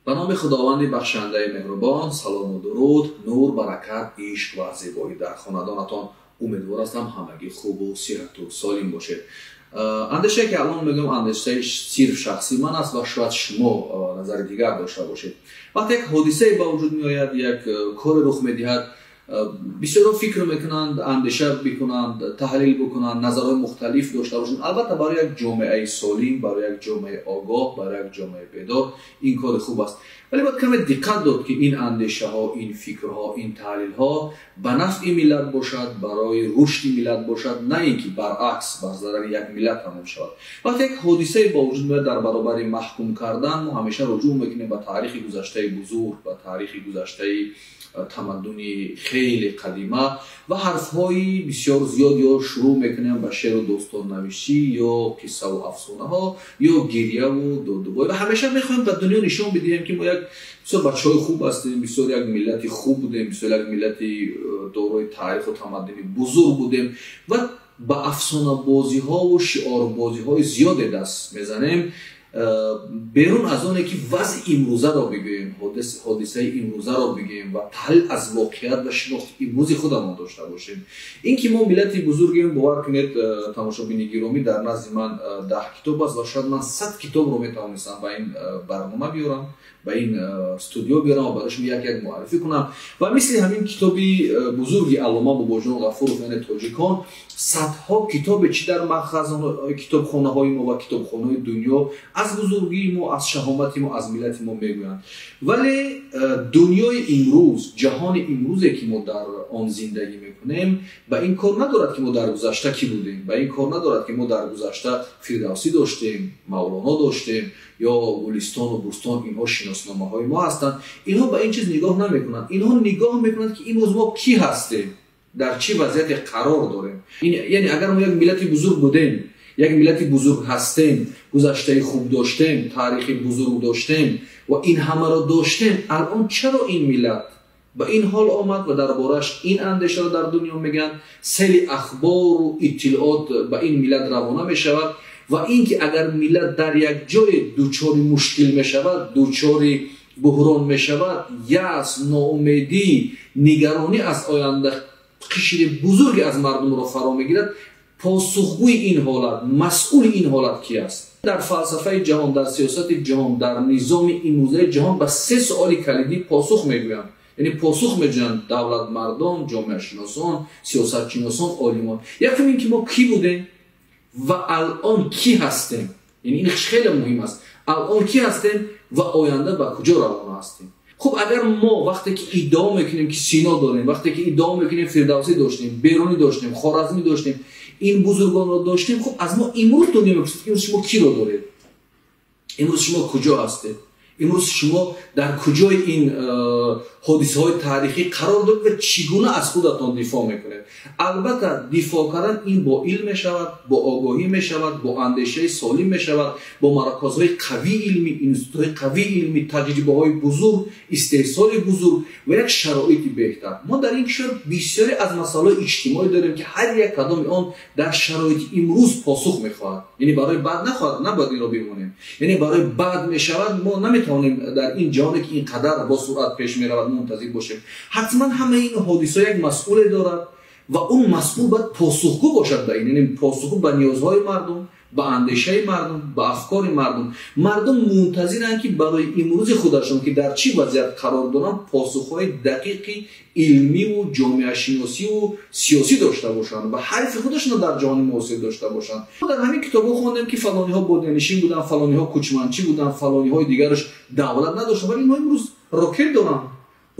Ба номи Худованди бахшандаи меҳрубон, салому дуруд, нур, баракат, ишқ ва зебоӣ дар хонадонатон. Умедвор ҳастам, ҳамагӣ хубу сиҳату солим бошед. Андешае, ки алон мегӯям, андешаи сирф шахси ман аст ва шояд шумо назари дигар дошта бошед. Вақте як ҳодисае ба вуҷуд меояд, як коре рух медиҳад, бисёрҳо фикр мекунанд, андеша бикунанд, таҳлил бикунанд, назарҳои мухталиф дошта бошанд. Албатта, барои як ҷомеаи солим, барои як ҷомеаи огоҳ, барои як ҷомеаи бедор ин кори хуб аст. Вале бояд каме диққат дод, ки ин андешаҳо, ин фикрҳо, ин таҳлилҳо ба нафъи миллат бошад, барои рушди миллат бошад, на ин ки баръакс, бар зарари як миллат тамом шавад. Вақте як ҳодисае ба вуҷуд меояд, дар баробари маҳкум кардан мо ҳамеша руҷӯъ мекунем ба таърихи гузаштаи бузург, ба таърихи гузаштаи тамаддуни хеле қадима ва ҳарфҳои бисёр зиёд ё шурӯъ мекунем ба шеъру достоннависӣ ё қиссаву афсонаҳо ё гирьяву додубой ва ҳамеша мехоҳем ба дунё нишон бидиҳем, ки мо як бисёр бачаҳои хуб ҳастем, бисёр як миллати хуб будем, бисёр як миллати дорои таъриху тамаддуни бузург будем ва ба афсонабозиҳову шиорбозиҳои зиёде даст мезанем, берун аз оне ки вазъи имрӯзаро бигӯем, ҳодисаи имрӯзаро бигӯем ва таҳлил аз воқеият ва шинохти имрӯзи худамон дошта бошем. Ин ки мо миллати бузургем, бовар кунед, тамошобини гиромӣ, дар назди ман 10 китоб аст ва шояд ман 100 китобро метавонистам ба ин барнома биёрам, ба ин студио биёрам ва барои шумо як як муаррифӣ кунам. Ва мисли ҳамин китоби бузурги аллома Бобоҷон Ғафуров, яъне «Тоҷикон», садҳо китобе, чӣ дар китобхонаҳои мо ва китобхонаҳои дунё, аз бузургии мо, аз шаҳомати мо, аз миллати мо мегӯянд. Вале дунёи имрӯз, ҷаҳони имрӯзе, ки мо дар он зиндагӣ мекунем, ба ин кор надорад, ки мо дар гузашта кӣ будем, ба ин кор надорад, ки мо дар гузашта Фирдавсӣ доштем, Мавлоно доштем ё Гулистону Бӯстон, инҳо шиносномаҳои мо ҳастанд. Инҳо ба ин чиз нигоҳ намекунанд. Инҳо нигоҳ мекунанд, ки имрӯз мо кӣ ҳастем, дар чӣ вазъияте қарор дорем. Яъне агар мо як миллати бузург будем, як миллати бузург ҳастем, гузаштаи хуб доштем, таърихи бузург доштем ва ин ҳамаро доштем, алон чаро ин миллат ба ин ҳол омад ва дар борааш ин андешаро дар дунё мегӯянд, сели ахбору иттилоот ба ин миллат равона мешавад? Ва ин ки агар миллат дар як ҷое дучори мушкил мешавад, дучори буҳрон мешавад, яъс, ноумедӣ, нигаронӣ аз оянда қишри бузурге аз мардумро фаро мегирад, посухгӯи ин ҳолат, масъули ин ҳолат ки аст? Дар фалсафаи ҷаҳон, дар сиёсати ҷаҳон, дар низоми имрӯзаи ҷаҳон ба се суоли калидӣ посух мегӯянд, яъне посух меҷӯянд давлатмардон, ҷомеашиносон, сиёсатшиносон, олимон. Якум ин ки мо кӣ будем ва алон кӣ ҳастем, яъне ин хеле муҳим аст, алон кӣ ҳастем ва оянда ба куҷо равона ҳастем. Хуб, агар мо вақте ки иддао мекунем, ки Сино дорем, вақте ки иддао мекунем, Фирдавсӣ доштем, Берунӣ доштем, Хоразмӣ доштем, ин бузургонро доштем, хуб, аз мо имрӯз дунё мепурсад, ки имрӯз шумо киро доред, имрӯз шумо куҷо ҳастед, имрӯз шумо дар куҷои ин ҳодисаҳои таърихӣ қарор доред ва чӣ гуна аз худатон дифоъ мекунед. Албатта, дифоъ кардан ин бо илм мешавад, бо огоҳӣ мешавад, бо андешаи солим мешавад, бо марказҳои қавии илмӣ, институтҳои қавии илмӣ, таҷрибаҳои бузург, истеҳсоли бузург ва як шароити беҳтар. Мо дар ин кишвар бисёре аз масъалаҳои иҷтимоӣ дорем, ки ҳар як кадоми он дар шароити имрӯз посух мехоҳад, яъне барои баъд нахоҳад, набояд инро бимонем, яъне барои баъд мешавад. Мо наметавонем дар ин ҷаҳоне, ки ин қадар бо суръат пеш меравад, мунтазир бошем. Ҳатман ҳамаи ин ҳодисаҳо як масъуле дорад ва он масъул бояд посухгӯ бошад ба ин, яъне посухгӯ ба ниёзҳои мардум, ба андешаи мардум, ба афкори мардум. Мардум мунтазиранд, ки барои имрӯзи худашон, ки дар чӣ вазъият қарор доранд, посухҳои дақиқи илмиву ҷомеашиносиву сиёсӣ дошта бошанд ва ҳарфи худашонро дар ҷаҳони муосир дошта бошанд. Дар ҳамин китобҳо хондем, ки фалониҳо бодиянишин буданд, фалониҳо кӯчманчӣ буданд, фалониҳои дигараш давлат надоштанд, вале инҳо имрӯз рокет доранд.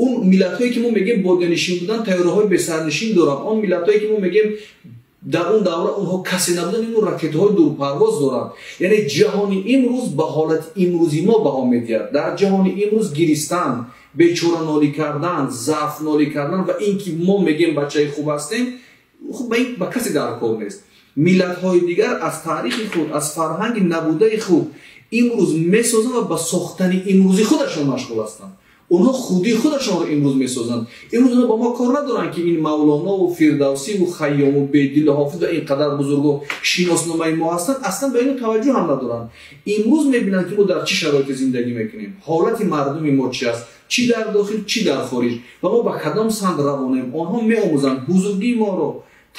Он миллатҳое, ки мо мегӯем бодиянишин буданд, тайёраҳои бесарнишин доранд. Он миллатҳое, ки мо мегӯем дар он давра онҳо касе набуданд, имрӯз ракетаҳои дурпарвоз доранд. Яъне ҷаҳони имрӯз ба ҳолати имрӯзи мо баҳо медиҳад. Дар ҷаҳони имрӯз гиристан, бечоранолӣ кардан, заъфнолӣ кардан ва ин ки мо мегӯем бачаи хуб ҳастем, хуб, ба ин ба касе дар кор нест. Миллатҳои дигар аз таърихи худ, аз фарҳанги набудаи худ имрӯз месозанд ва ба сохтани имрӯзи худашон машғул ҳастанд. Онҳо худи худашонро имрӯз месозанд. Имрӯз онҳо ба мо кор надоранд, ки ин Мавлоно ва Фирдавсӣ ва Хайём ва Бедил ва Ҳофиз ва ин қадар бузургу шиносномаи мо ҳастанд, аслан ба ино таваҷҷӯҳ ҳам надоранд. Имрӯз мебинанд, ки мо дар чӣ шароите зиндагӣ мекунем, ҳолати мардуми мо чи аст, чӣ дар дохил, чӣ дар хориҷ, ва мо ба кадом самт равонем. Онҳо меомӯзанд бузургии моро,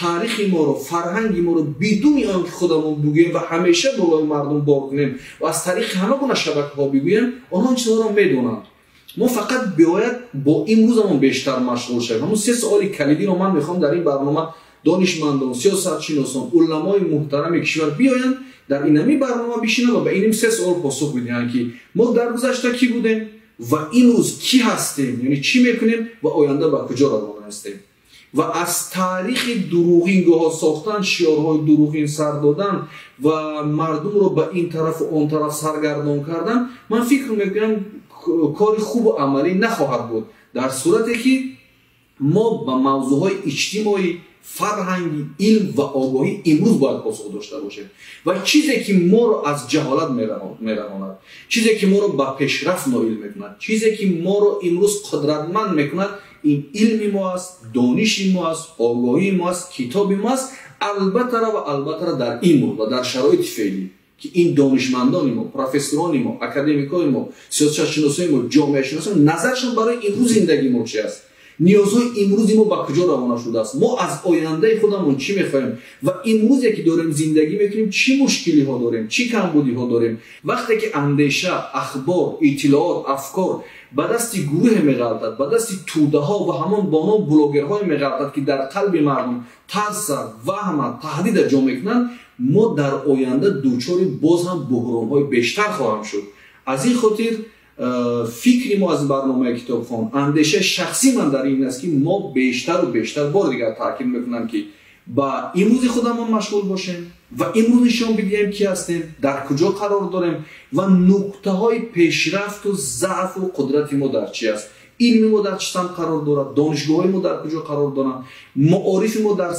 таърихи моро, фарҳанги моро бидуни он ки худамон бигӯем ва ҳамеша болои мардум бор кунем ва аз тариқи ҳама гуна шабакаҳо бигӯем, онҳо ин чизҳоро медонанд. Мо фақат бояд бо имрӯзамон бештар машғул шавем. Ҳамон се суоли калидиро ман мехоҳам дар ин барнома донишмандон, сиёсатшиносон, уламои муҳтарами кишвар биёянд, дар инами барнома бишинанд ва ба иним се суол посух бидиҳанд, ки мо дар гузашта кӣ будем ва имрӯз кӣ ҳастем, яъне чӣ мекунем ва оянда ба куҷо равона ҳастем. Ва аз таърихи дурӯғин гоҳо сохтан, шиорҳои дурӯғин сар додан ва мардумро ба ин тарафу он тараф саргардон кардан, ман фикр мекунам кори хубу амалӣ нахоҳад буд, дар сурате ки мо ба мавзӯъҳои иҷтимоӣ, фарҳангӣ, илм ва огоҳӣ имрӯз бояд посух дошта бошем. Ва чизе ки моро аз ҷаҳолат мераҳонад, чизе ки моро ба пешрафт ноил мекунад, чизе ки моро имрӯз қудратманд мекунад, ин илми мо аст, дониши мо аст, огоҳии мо аст, китоби мо аст. Албаттара ва албаттара дар имрӯз ва дар шароити феълӣ ки ин донишмандони мо, профессорони мо, академикои мо, сиёсатшиносои мо, ҷомеашиносои мо назаршон барои имрӯз зиндагии мо чи аст, ниёзҳои имрӯзи мо ба куҷо равона шудааст, мо аз ояндаи худамон чӣ мехоҳем ва имрӯзе ки дорем зиндагӣ мекунем чӣ мушкилиҳо дорем, чӣ камбудиҳо дорем. Вақте ки андеша, ахбор, иттилоот, афкор ба дасти гурӯҳе меғалтад, ба дасти тӯдаҳо ва ҳамон бо ном блогерҳое меғалтад, ки дар қалби мардум тарса, ваҳма, таҳдида ҷо мекунанд, мо дар оянда дучори боз ҳам буҳронҳои бештар хоҳем шуд. Аз ин хотир фикри мо аз барномаи Китобхон, андешаи шахсии ман дар ин аст, ки мо бештару бештар бор дигар таъкид мекунам, ки ба имрӯзи худамон машғул бошем ва имрӯз нишон бидиҳем ки ҳастем, дар куҷо қарор дорем ва нуқтаҳои пешрафту заъфу қудрати мо дар чи аст, илми мо дар чӣ самт қарор дорад, донишгоҳҳои мо дар куҷо қарор доранд, маорифи мо дар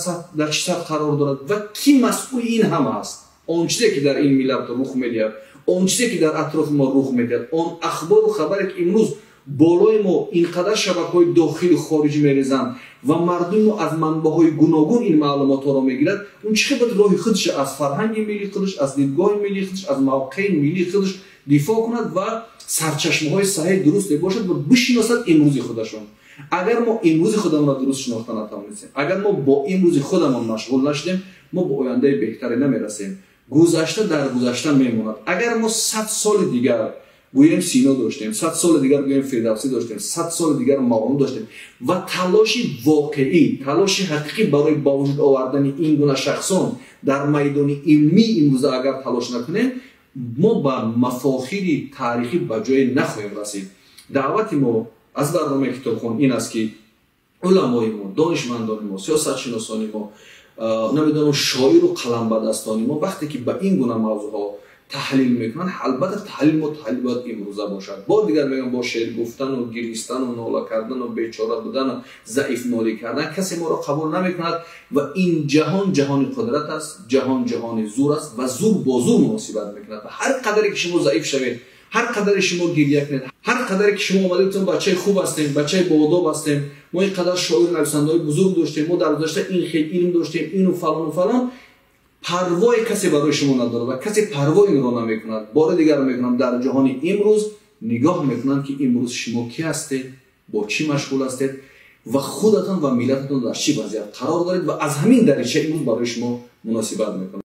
чӣ сатҳ қарор дорад ва кӣ масъули ин ҳама аст. Он чизе ки дар ин миллат рух медиҳад, он чизе ки дар атрофи мо рух медиҳад, он ахбору хабаре ки имрӯз болои мо ин қадар шабакаҳои дохилу хориҷӣ мерезанд ва мардуми мо аз манбаъҳои гуногун ин маълумотҳоро мегирад, он чӣ хел бояд роҳи худаш аз фарҳанги миллии худаш, аз дидгоҳи миллии худаш, аз мавқеи миллии худаш дифоъ кунад ва сарчашмаҳои саҳеҳ дурусте бошад ва бишиносад имрӯзи худашон. Агар мо имрӯзи худамонро дуруст шинохта натавонистем, агар мо бо имрӯзи худамон машғул нашудем, мо ба ояндаи беҳтаре намерасем. Гузашта дар гузашта мемонад. Агар мо 100 соли дигар гӯем Сино доштем, 100 соли дигар гӯем Фирдавсӣ доштем, 100 соли дигар Мавлоно доштем ва талоши воқеӣ, талоши ҳақиқӣ барои ба вуҷуд овардани ин гуна шахсон дар майдони илмии имрӯза агар талош накунем, мо ба мафохири таърихӣ ба ҷое нахоҳем расид. Даъвати мо аз барномаи Китобхон ин аст, ки уламои мо, донишмандони мо, сиёсатшиносони мо, намедонам шоиру қаламбадастони мо вақте ки ба ин гуна мавзӯъҳо таҳлил мекунанд, албатта таҳлил мо таҳлил бояд имрӯза бошад. Бор дигар мегӯям, бо шеър гуфтану гиристану нола кардану бечора будану заиф нолӣ кардан касе моро қабул намекунад ва ин ҷаҳон ҷаҳони қудрат аст, ҷаҳон ҷаҳони зур аст ва зур бо зур муносибат мекунад. Ва ҳар қадаре ки шумо заиф шавед, ҳар қадаре шумо гиря кунед, ҳар қадаре ки шумо омадед, бачаи хуб ҳастем, бачаи боодоб ҳастем, мо ин қадар шоир нависандаҳои бузург доштем, мо дар гузашта ин хел илм доштем, ину фалону фалон, парвои касе барои шумо надорад ва касе парвои инро намекунад. Бори дигар мекунам, дар ҷаҳони имрӯз нигоҳ мекунанд, ки имрӯз шумо кӣ ҳастед, бо чӣ машғул ҳастед ва худатон ва миллататон дар чӣ вазъият қарор доред ва аз ҳамин дарича имрӯз барои шумо муносибат мекунанд.